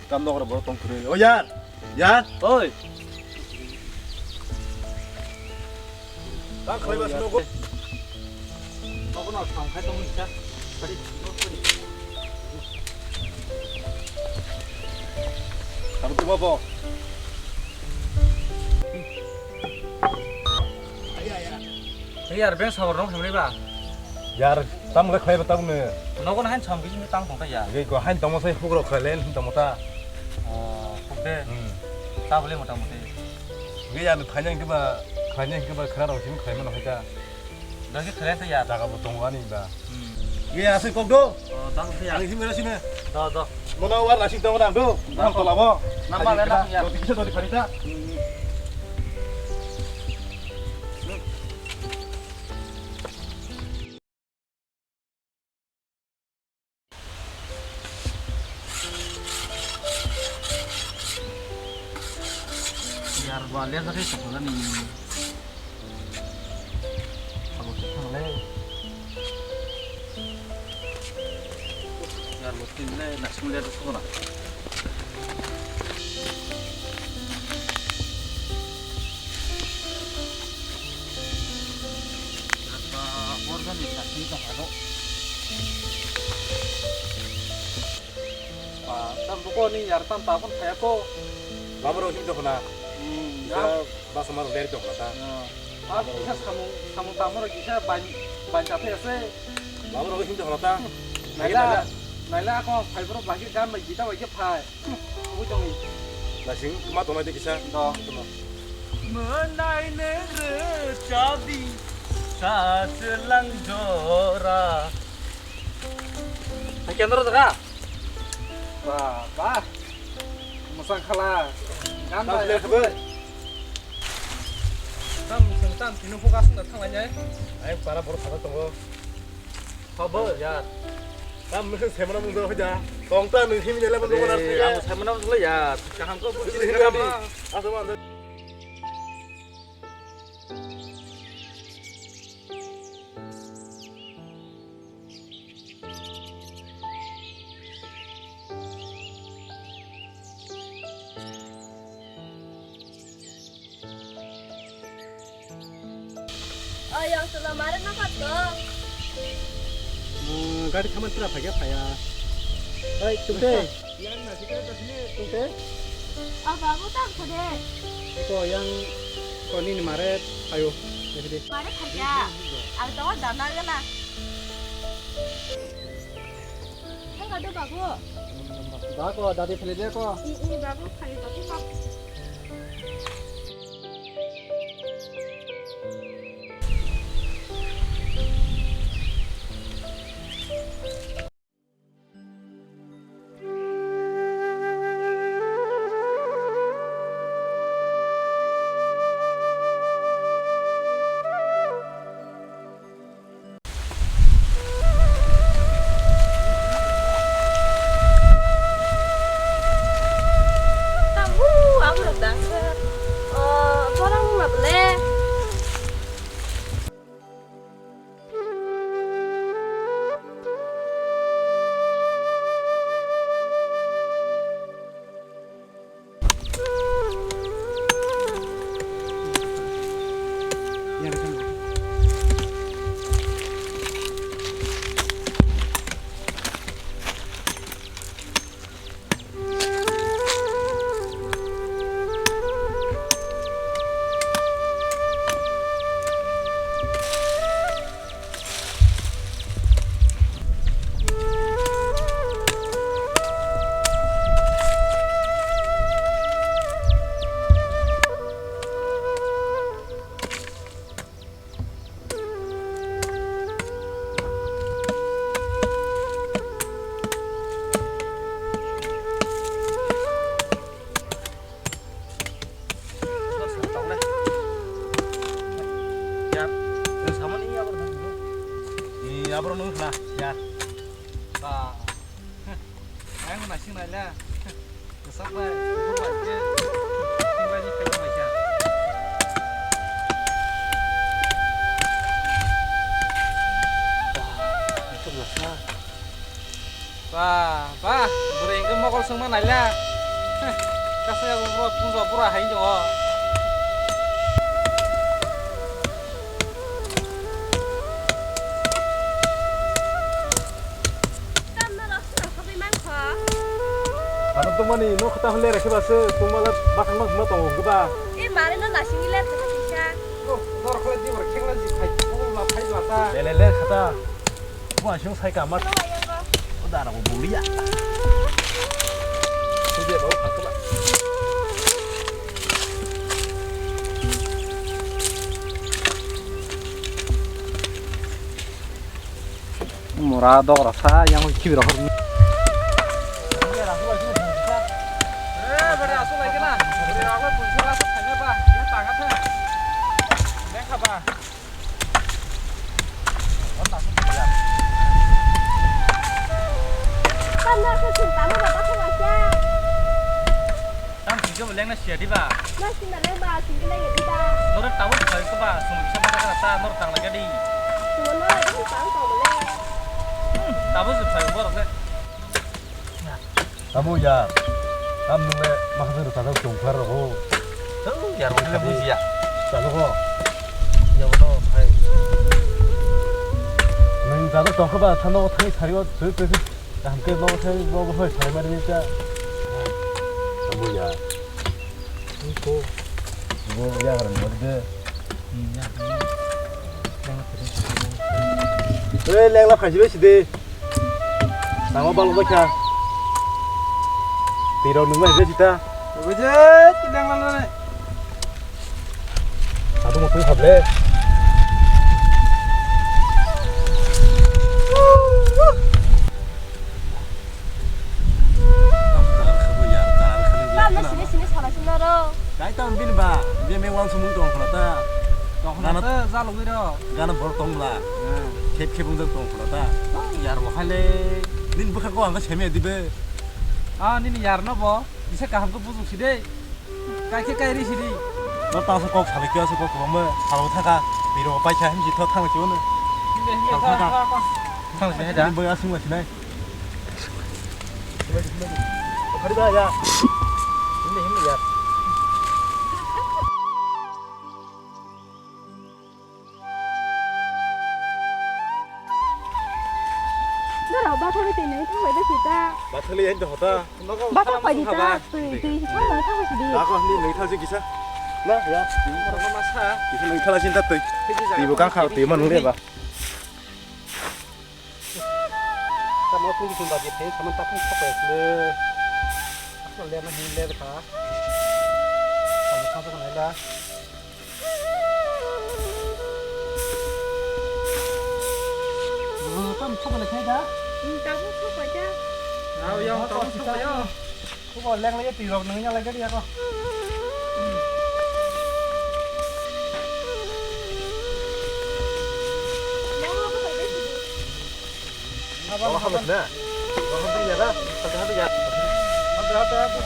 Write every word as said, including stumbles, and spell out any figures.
Tam nokra borok tong phuru. O yar, yar. Oi. Tang khlai ba sino go. Nogo no thang khai tong ni cha. Pari, no pari. Tam tu bo. Hey, yar, beng sabar rong hamri ba? Yar, tam le khlai ba tam ne. Nogo na han cham bisi tang tong ta ya. Ge go han tamo sai huk rok khlai len tamo ta. Oh, huk de. Hmm. Ta bole mota moti. Ge yar, khlai nang ke ba, khlai nang ke ba khra rok sim khlai mano hai ta. Dagi khlai ta ya. Jaga bo tong ani ba. Hmm. Ge asai kok do. Oh, tang ta ya. Ani sim ra sine. Do, do. Mona war nasik tamo dang do. Nang tola bo. Nang ba le nang ya. Doti kisa doti phari ta. Hmm. Yar ba le jagwi tongla ni. Abo thang le. Yar bo tin le na sung le to na. Ba, organic na sini ka hado. Ba, tam buko ni yar tam ta pon khaya ko. Lama rok him dokhna. Hmm, ya. Ba, ba sama rok leri dokhna ta. Ya. Ba, kisa samung, samung tamo rok kisa ban, ban ta phaya se. Lama rok him dokhna ta. Naila, naila ako phai bro bagi gan bai gita bai ke phai. Ui tongni. Lasing ma tongnai de kisa. Do. Mwnai neng rwchadi sa chwlang jora. Hai kendro jaga. Ba, ba. Mwsang khala. Gan ba. Tam sung tam tinu focus na thanglai jai. Ai para bor phata tongo. Habo yar. Tam nung semana mung do hoja. Tong ta nung himi jela mung do na. Ang semana mung do yar. Kaham ko buji kaham. Asa ma. Oh, yang sudah kemarin apa tuh? Hmm, gari thaman pura phaiya phaiya. Hai, tungte. Tungte. Oh, babu tang khode. Ko yang ko ni mare ayo. Jadi. Mare phaiya. Ang tawa dana gana. Hai, kado babu. Ba ko dadi phele de ko. I, i, babu phai babu babu. Tamu, ang rok dangsa. O Naising naila. Sak bai, bukur bai khe. Sing bai ni khai bai kha. Ba, ba, bwrwi hwnkhe mokol swngma naila. Heh, kasa yago bro, puja pura hai tongo. Tam norok swrang sogwi mankha. Ano tongmani no khata hole rakhe base, tongmala bathang ma huma tongo hwnkhe ba. E mare no nasingwi ler khata kisa. Oh, dor khole di bor khengla ji khai, oh, ma khai jwa ta. Le, le, le, khata. Bo asung sai ka mat. Ano ayang ko. O dara bo bulia. Suje bo khata ba. Mura dogra sa yang kibi rohor. Tam singke bo lengna siya diba? Na singna lengba, singke lengya diba? Norok tabuk sai ko ba, sum kisa mata kana ta, norok tang lagi di. Sum norok tang tang le. Hmm, tabuk sai ko borok le. Amo ya, tam nung le mahasai rok sajak tong kha rok o. Tau ya, rok kha bujiya. Sajak o. Ya, bono, hai. Nung sajak tong kha ba, thano thai sari o, tui tui. Kaham khe nogo thai nogo hoi phaimani ta. Abo ya. Iko. Bo ya haram morde. Ei, lengla phaisi bai sidi. Tamo balok bai kha. Tiro nungma hije sita. Oje, lengla lengla. Satu motor hable. Tamo sini sini sana sini ro. Kai tamo bini ba, je me wang sumung tong khna ta. Tong khna ta, jalo gwi ro. Gana bor tong bla. Khep khep ung tong khna ta. Yar bo khale. Nin bwkha ko ang ka seme dibe. Ah, nini yar no bo. Bisa kaham ko bujung si de. Kai khe kai ri sidi. No ta so kok salai khe so kok kwbangma salai thaka. Biro pai kha himsi tho thang si ono. Himbe himbe tho tho tho. Thang si hai da. Bo asung ma sinai. Khari ba ya. Himbe himbe ya. Dara, bathang twi nai thanglai bai sita. Bathang yan to hota. Bathang pai dita, twi, twi, thanglai thanglai sidi. Ako ni nai thalsi kisa. Na, ya. Kisa nai thalsi ta twi. Twi bo kang kha, twi ma nung le ba. Tamo tung tung ba je, tei saman ta tung khop le. Asal le na hin le kha. Tamo ta tung nai la. Tam thok le khai da? Hmm, tabuk thok pai da. Rao yang tabuk thok pai yo. Ko leng le ti rok nang ya le gari ya ko. Apa apa na? Apa apa ya da? Apa apa ya? Apa apa?